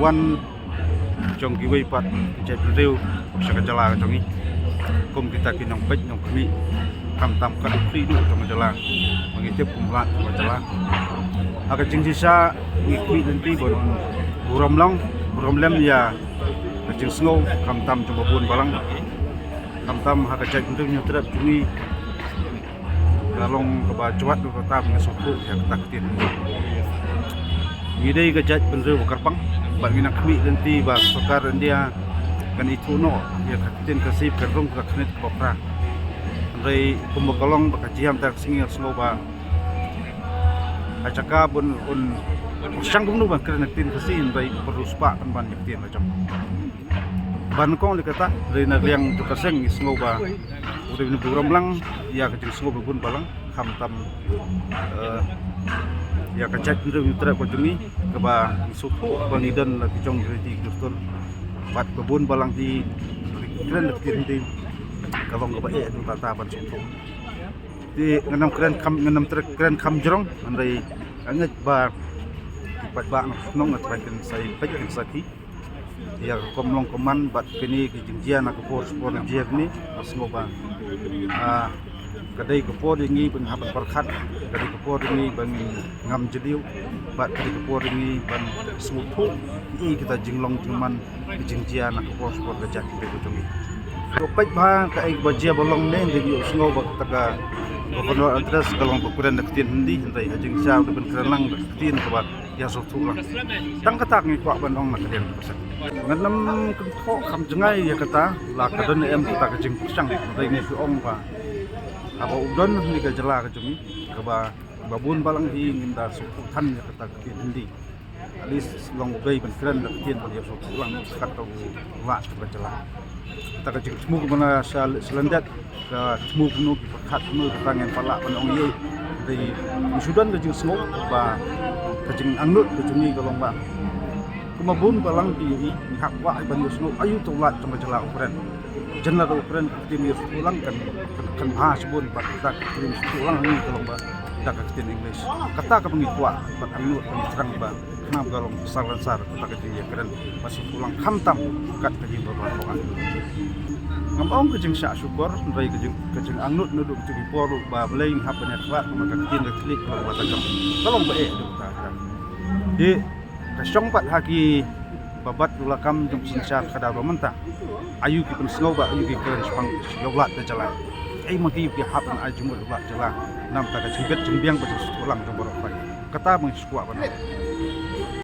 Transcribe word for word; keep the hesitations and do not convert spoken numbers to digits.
Wan jong kiwei pat ki jaitbynriew sha ka jylla ka jong ngi, kum kita ki nongpeit nongkhmih, khamtam ka dukri du jong ka jylla, ba ngi tip kum u Lat jong ka jylla. Ha ka jingshisha ngi khmih lynti ban burom long burom lem ïa ka jingsngew, khamtam jong ba bun balang, khamtam ha ka jaitbynriew Hynñiewtrep jong ngi. Ka long kaba jwat ba tam ngi sngewthuh ïa kata ka ktien. Ngi dei ka jaitbynriew ba kyrpang bad ngi nang khmih lynti ba sorkar India kan ithuh noh ïa ka ktien Khasi kan rung ka khniat kaba phra. Hynrei kumba ka long ba ka jingïam ta ka sngi, sngew ba ha jaka bun un pyrshang kumno ban kren ka ktien Khasi, hynrei pyrshang spah kan ban ïa ka ktien la jong. Ban kong lei kata, hynrei na liang jong ka seng ngi sngew ba u dei u burom lang ïa ka jingsngew ba bun balang, khamtam eh, ïa ka jaitbynriew Hynñiewtrep ka jong ngi, kaba ngi sngewthuh ba ngi don la ki jong ki riti ki jur tur bad ba bun balang ki kren da ki ktien Hindi, ka long kaba eh dang kata ban sngewthuh. Te ngan ym kren kham, ngan ym treh kren kham jrong, hynrei nga ngeit ba ki paidbah na ka shnong nga trai kin sa ïa peit kin sa ki ïa ka kam long kam man bad kine ki jingjia na ka por sha por jia kine, nga sngew ba ah, ka dei ka por ïa ngi ban hap ban pyrkhat, ka dei ka por ïa ngi ban ngam jylliew bad ka dei ka por ïa ngi ban sngewthuh ïa kita jinglong jingman, ki jingjia na ka por sha por ka jait ka jong ngi. To peit ba kaei ba jia ba long ne, ngi ïohsngew ba kata ka Governor Address ka long ba kren da ka ktien Hindi, hynrei ha jingshisha u dei ban kren lang da ka ktien kaba ïa sngewthuh lang. Tang kata ngi kwah ban ong na ka liang ka seng. Ngan ym kynthoh kham jngai ïa kata, la ka don em kata ka jingpyrshang, hynrei ngi shu ong ba haba u don ha kane ka jylla ka jong ngi, kaba ba bun balang hi ngim da sngewthuh than ïa kata ka ktien Hindi. At least long u dei ban kren da ka ktien ban ïa sngewthuh lang, kata u Lat jong ka jylla. Kata ka jingthmu kumno sha, sha lyndet, ka thmu kumno, ki pyrkhat kumno, kata ngim pat lah ban ong ei ei. Dei ngi shu don ka jingsngew ba ka jingangnud ka jong ngi ka long ba kumba bun balang ki ïohi, ngi hap kwah ban ïohsngew aïu uta u Lat jong ka jylla u kren. Jan lada u kren ka ktien ïa sngewthuh lang kan, kan, kan bha shibun bad kata ka ktien sngewthuh lang ngi ka long ba da ka ktien English. Kata kaba ngi kwah bad angnud ka ngi thrang ba khnang ba ka long ka sar lane sar kata ka jingïakren ba sngewthuh lang khamtam kat ka jingbaroh. Ngam ong ka jingshah shukor, hynrei ka jing, ka jingangnud naduh ka jingpor ba Blei ngi hap ban ïakhlad kumba ka ktien ka khlieh ka long ba ta jong, ka long ba eh duk ta ka. Te ka shong pat ha ki ba bat u lakam jong ka synshar khadar ba mynta. Aïu ki pynsngew ba aïu ki kren shaphang ïa u Lat ka jylla. Ei ma ki ki hap ban ai jingmut ïa u Lat jylla. Namar ka jingbit jingbiang ba jingsngewthuh lang jong baroh. Kata ba ngi shu kwah ban ong.